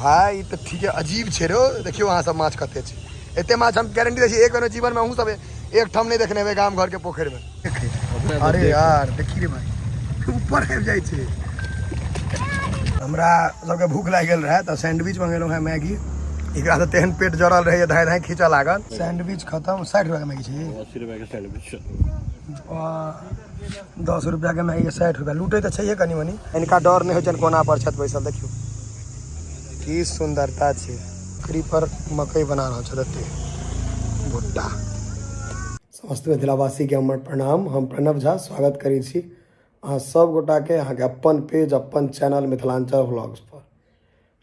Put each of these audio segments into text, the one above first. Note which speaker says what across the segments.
Speaker 1: भाई तऽ ठीक है, अजीब छै रो। देखियौ अहाँ सब माछ कते छै, एते माछ हम गारंटी दै छी एक बेर जीवन में अहूँ सब एक ठाम नहीं देखने हेबै गाम घर के पोखरि में। अरे यार देखी रे भाई, ऊपर आबि जाइ छै। हमरा सबके भूख लागि गेल रहै तऽ सैंडविच मंगेलहुँ हेँ, मैगी। एकरा तऽ तेहन पेट जरल रहै धाँइ धाँइ खींचऽ लागल। सैंडविच खतम। 60 रुपया के मैगी छै,
Speaker 2: 80 रुपया के सैंडविच।
Speaker 1: 10 रुपया के मैगी 60 रुपया। लूटे तऽ छैहे कनि मनि। इनका डर नहि होइ छनि, कोना पर छथि बैसल। देखियौ की सुन्दरता छै। बकरी पर मकई बना रहल छथि, एते भुट्टा। समस्त मिथिलावासीके हमर प्रणाम। हम प्रणव झा स्वागत करै छी अहाँ सब गोटाके अहाँके अपन पेज अपन चैनल मिथिलाञ्चल व्लॉग्स पर।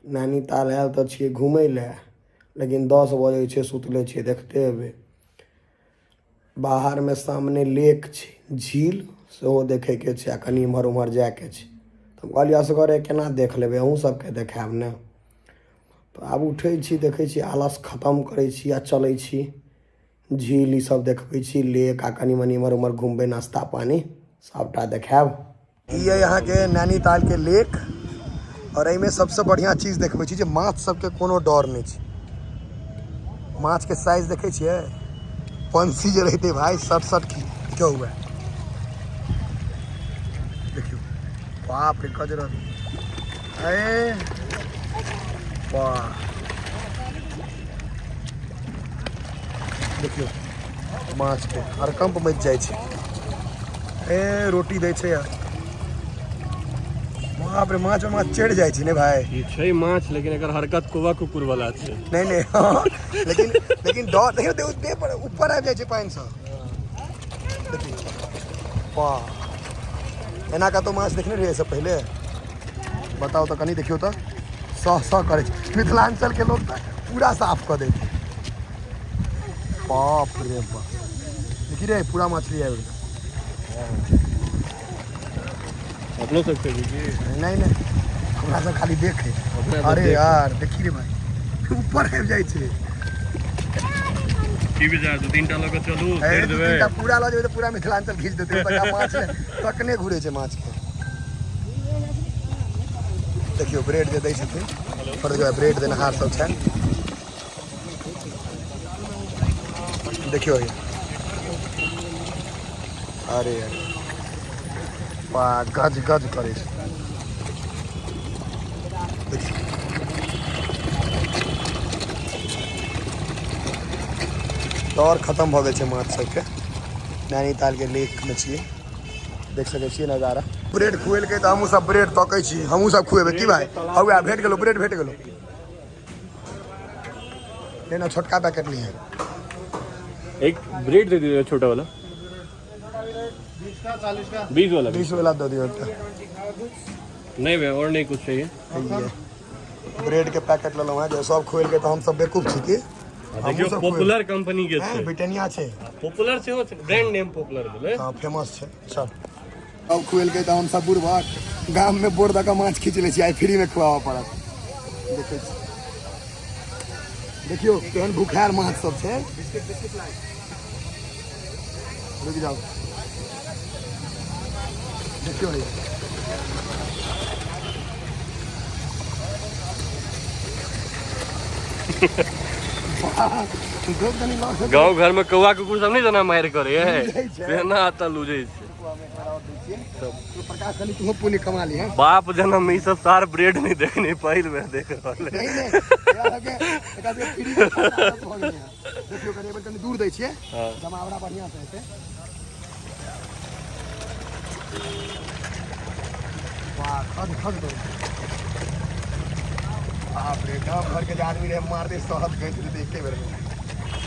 Speaker 1: नैनीताल आयल तऽ छियै घुमै लए, लेकिन 10 बजै छै, सुतले छियै, देखते हेबै। बाहरमे सामने लेक छै, झील सेहो देखैके छै आ कनि एम्हर ओम्हर जाइके छै। तऽ हम कहलियै असगरे केना देख लेबै, अहूँ सबके देखायब ने। तऽ आब उठै छी, देखै छी, आलस खतम करै छी आ चलै छी झील ई सब देखबै छी, लेक आ कनि मनि एम्हर ओम्हर घुमबै, नाश्ता पानी सबटा देखायब। ई अइ अहाँके नैनीतालके लेक और एहिमे सबसँ बढ़िआँ चीज देखबै छी जे माछ सबके कोनो डर नहि छै। माछके साइज देखै छियै, पंसी जे रहितै भाई सट सट की क्यों हुआ। देखियौ बाप रे गजरल। अरे वाह, देखियौ माछके हड़कंप मचि जाइ छै। ए रोटी दै छै यार, बाप रे माछ माछ चढ़ि जाइ छै ने भाई।
Speaker 2: ई छै माछ, लेकिन एकर हरकत कौआ कुकुर वाला छै।
Speaker 1: नहीं नहीं, हाँ, लेकिन लेकिन डर देखियौ, देह देह पर ऊपर आबि जाइ छै पानिसँ। देखियौ वाह, एना कतहु माछ देखने रहियै एहिसँ पहिले? बताउ तऽ कनि। देखियौ तऽ सह सह करै छै। मिथिलाञ्चलके लोक तऽ पूरा साफ कऽ दै छै। बाप रे बाप, देखी रे पूरा मछली आबि गेलै।
Speaker 2: अपनो सब खेबै की?
Speaker 1: नहीं नहीं, हमरा सब खाली देखे।
Speaker 2: अपना सब
Speaker 1: अरे
Speaker 2: देखे।
Speaker 1: यार देखी रे भाई, ऊपर आबि जाइ छै।
Speaker 2: की विचार, दू तीन टा लऽ कऽ चलू?
Speaker 1: ए,
Speaker 2: फेर
Speaker 1: दू
Speaker 2: देबै
Speaker 1: तीनटा पूरा लऽ जेबै तऽ पूरा मिथिलाञ्चल घीच देतै। ओतऽ माछ ने तकने घुरे छै माछ के। देखियौ ब्रेड जे दै छथिन, पर देखियौ ब्रेड देनहार सब छनि। देखियौ ये। अरे अरे वाह, गज गज करै छै। देखियौ डर खतम भऽ गेल छै माछ सबके। नैनीतालके लेकमे छियै, देख सकै छियै नजारा। ब्रेड खुएलकै तऽ हमहूँ सब ब्रेड तकै छी, हमहूँ सब खुएबै की भाई? हौआ भेट गेलो, ब्रेड भेट गेलो। लेना छोटका पैकेट लिए।
Speaker 2: एक ब्रेड दे दीजिए, छोटा वाला, 20 वाला।
Speaker 1: 20 वाला दऽ दियौ एकटा।
Speaker 2: नहीं भैया, और नहीं कुछ चाहिए?
Speaker 1: ब्रेड के पैकेट लेलहुँ हेँ, जे सब खुएलकै तऽ हम सब बेवकूफ छी की?
Speaker 2: देखियौ
Speaker 1: सब
Speaker 2: पॉपुलर कंपनी के
Speaker 1: हैं
Speaker 2: छै।
Speaker 1: ब्रिटानिया छै।
Speaker 2: पॉपुलर सेहो छै, ब्रांड नेम पॉपुलर भेलै।
Speaker 1: हाँ, फेमस छै। चल, अब खुएलकै तऽ हम सब बुढ़बक गाम में बोर दऽ कऽ माछ खींच लै छी, आइ फ्री में खुआबऽ पड़त। देखै छी, देखियौ केहन भूखायल माछ सब छै। रुकि जाउ, देखियौ भैया। वाह, कनि लऽ सकै।
Speaker 2: गाँव घर में कौआ कुकुर सब नहीं जेना मारि करे है,
Speaker 1: लूझै छै।
Speaker 2: तेना एतऽ लूझै छै।
Speaker 1: प्रकाश कनि तुहो पुण्य कमा ली है।
Speaker 2: बाप जनम ई सब सार ब्रेड नहीं देखने, पहिल बेर देख रहल है।
Speaker 1: नहीं नहीं, एकरा सबके फ्री के खाना आदत भऽ गेलै हँ। देखियौ कनि एहिबेर कनि दूर दै छियै।
Speaker 2: हाँ।
Speaker 1: जमावड़ा बढ़िआँ से हेतै। वाह, खद खद करू। बाप रे, गाँव घर के जे आदमी रहे मार दे शहद गैत देते एके बेर में।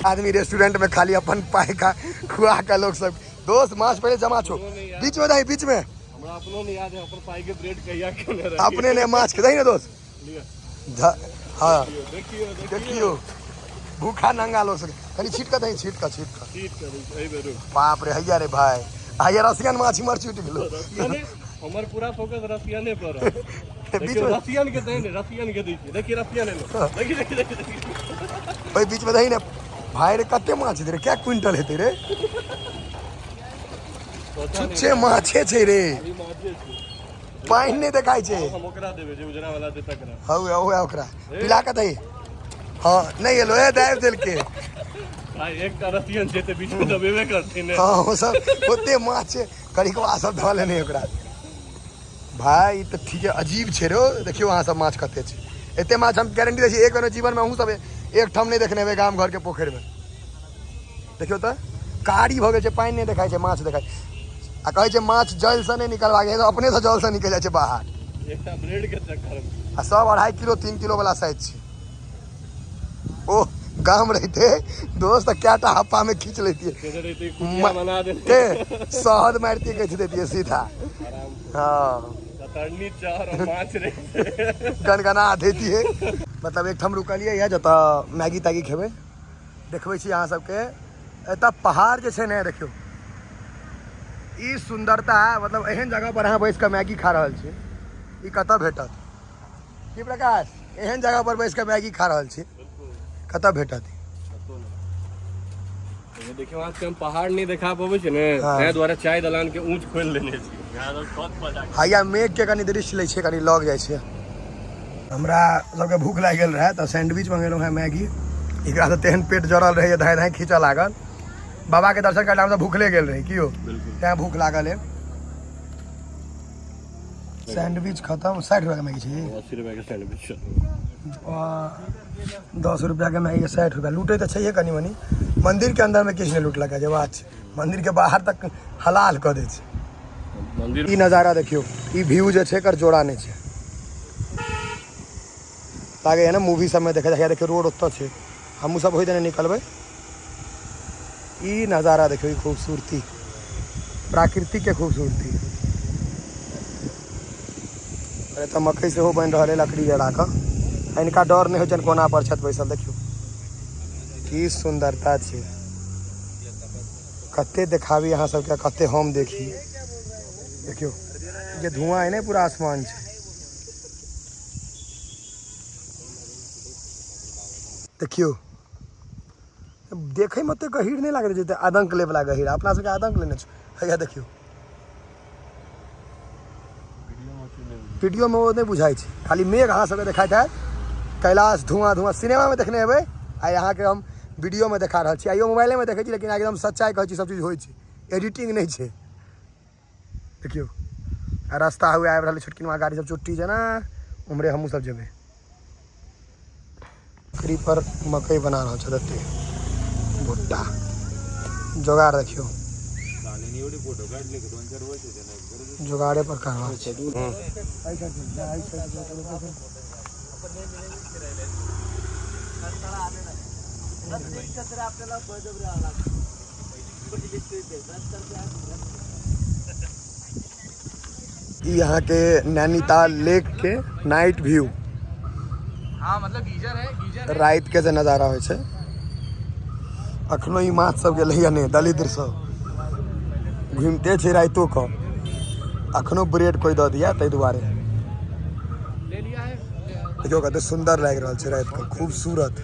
Speaker 1: आदमी रेस्टोरेंट में खाली अपन पाई खा खुआ के लोग सब। दोस्त माछ पहिले जमा छो, बीच में दही, बीच में।
Speaker 2: हमरा अपनो नहीं याद है अपन पाई के ब्रेड कहिया खेने रहियै।
Speaker 1: अपने ने माछ के दही ने दोस्त।
Speaker 2: लिअ।
Speaker 1: हाँ।
Speaker 2: देखियौ देखियौ।
Speaker 1: देखियौ भूखा नंगा लोग सब। कनि छीट कऽ दही, छीट कऽ, छीट कऽ।
Speaker 2: ठीक करू, एहि बेर रुक।
Speaker 1: बाप रे, हैया रे भाई, हैया रसियन माछ इमहर छूटि गेलो।
Speaker 2: रसियने, हमर पूरा फोकस रसियने पर है।
Speaker 1: बीच
Speaker 2: देखियौ
Speaker 1: में
Speaker 2: रसियन के दही ने, रसियन के दै छियै। देखिए रसियन एलो, देखिए देखिए देखिए देखिए।
Speaker 1: ओहि बीच में दही ने भाई। रे कते माछ हेतै रे? क्या क्विंटल हेतै रे?
Speaker 2: पता नहि।
Speaker 1: छुच्छे माछे छै रे।
Speaker 2: खाली माछे छै।
Speaker 1: पानि नहि देखाइ छै।
Speaker 2: हम ओकरा देबै जे उजरा वाला दे तकरा।
Speaker 1: हौ हौ ओकरा पिला के दही। हँ नहि एलो, ए दाबि देलकै।
Speaker 2: भाई एकटा रसियन छै तऽ बीच में दबेबे करथिन ने।
Speaker 1: हँ ओ सब ओते माछ छै, करिकवा सब धऽ लेने ओकरा। भाई ई तऽ ठीक है, अजीब छै रो। देखियौ अहाँ सब माछ कते छै, एते माछ हम गारंटी दै छी एक बेर जीवन में अहूँ सब एक ठाम नहि देखने हेबै गाम घर के पोखरि में। देखियौ तऽ कारी भऽ गेल छै, पानि नहि देखाइ छै, माछ देखाइ। आ कहै छै माछ जलसँ नहि निकलबाक चाही, अपनेसँ जलसँ निकलि जाइ छै बाहर।
Speaker 2: एकटा ब्रेड के चक्कर में।
Speaker 1: आ सब 2.5 किलो 3 किलो वाला साइज छै। ओ गाम रहिते दोस्त तऽ कएटा हप्पा में खींच लेतियै।
Speaker 2: कैसे रहिते कुटिया बना देते।
Speaker 1: के शहद मारितियै, कथी देतियै सीधा।
Speaker 2: आराम से।
Speaker 1: हँ
Speaker 2: कतरनी चार और माछ रहिते।
Speaker 1: गनगना देतियै। मतलब एक ठाम रुकलियै यऽ जतऽ मैगी तैगी खेबै। देखबै छी अहाँ सबके एतऽ पहाड़ जे छै ने, देखियौ ई सुंदरता, मतलब एहन जगह पर अहाँ बैस कऽ मैगी खा रहल छी, ई कतऽ भेटत? की प्रकाश, एहन जगह पर बैस कऽ मैगी खा रहल छी, कतऽ भेटत?
Speaker 2: देखियौ आज के हम पहाड़ नहीं देखा पबै छै ने,
Speaker 1: हाँ।
Speaker 2: ताहि दुआरे चाय दलान के ऊंच खोलि देने छी। यहाँ सब छत पर जाके।
Speaker 1: हैया मेघ के कनि दृश्य लै छियै, कनि लग जाइ छै। हमरा सबके भूख लागि गेल रहै तऽ सैंडविच मंगेलहुँ हेँ, मैगी। एकरा तऽ तेहन पेट जरल रहै, धाँइ धाँइ खींचऽ लागल। बाबा के दर्शन करला हमसब भूखले गेल रही कियो, तें भूख लागल है। सैंडविच खत्म। 60 रुपया के मैगी छै।
Speaker 2: 80 रुपया के सैंडविच।
Speaker 1: 10 रुपया के मैगी 60 रुपया। लूटे तऽ छैहे कनि मनि। मंदिर के अंदर में किछु नहि लूटलक जे बात छै, मंदिर के बाहर तक हलाल कऽ दै छै।
Speaker 2: मंदिर
Speaker 1: ई नजारा देखियौ, ई व्यू जे छै एकर जोड़ा नहि छै। लागैए ने मूवी सबमे देखै जाइ। देखियौ रोड ओतऽ छै, हमहूँ सब ओहि दने निकलबै। ई नजारा देखियौ, ई खूबसूरती, प्राकृतिक के खूबसूरती। अरे तऽ मकई सेहो बनि रहल है लकड़ी जरा कऽ। हिनका डर नहि होइ छनि, कोना पर छथि बैसल। देखियौ की सुंदरता छै, कते देखाबी अहाँ सबके, कते हम देखी। देखियौ जे धुआं है ने, पूरा आसमान छै। देखियौ देखै मे ओते गहीर नहि लागै छै, आदंक ले वाला गहीर। अपना सबके आदंक लेने छै। हैया देखियौ वीडियो में ओ नहि बुझाइ छै, खाली मेघ अहाँ सबके देखाइत हैत, कैलाश धुआं धुआं सिनेमा में देखने हेबै। आइ अहाँके हम वीडियो में देखा रहल छी। आइयो मोबाइले में देखै छी, लेकिन एकदम सच्चाइ कहै छी, सब चीज होइ छै, एडिटिंग नहि छै। देखियौ आ रास्ता हुए आबि रहल छोटकिनवा गाड़ी सब चुट्टी जेना, उम्हरे हमहूँ सब जेबै। बकरी पर मकई बना रहल छै, एते भुट्टा जोगाड़। देखियौ जोगाड़े पर करवा छै। ई यहाँ के नैनीताल लेक के नाइट व्यू।
Speaker 2: हाँ मतलब गीजर है, गीजर।
Speaker 1: रात के जे नजारा होइ छै। अखनो ई माछ सब गेलैया नहि, दलिद्र सब घुमिते छै राइतो कऽ। अखनो ब्रेड कोइ दऽ दिया ताहि दुआरे।
Speaker 2: ले लिया है।
Speaker 1: देखियौ कते सुंदर लागि रहल छै राति कऽ, खूबसूरत।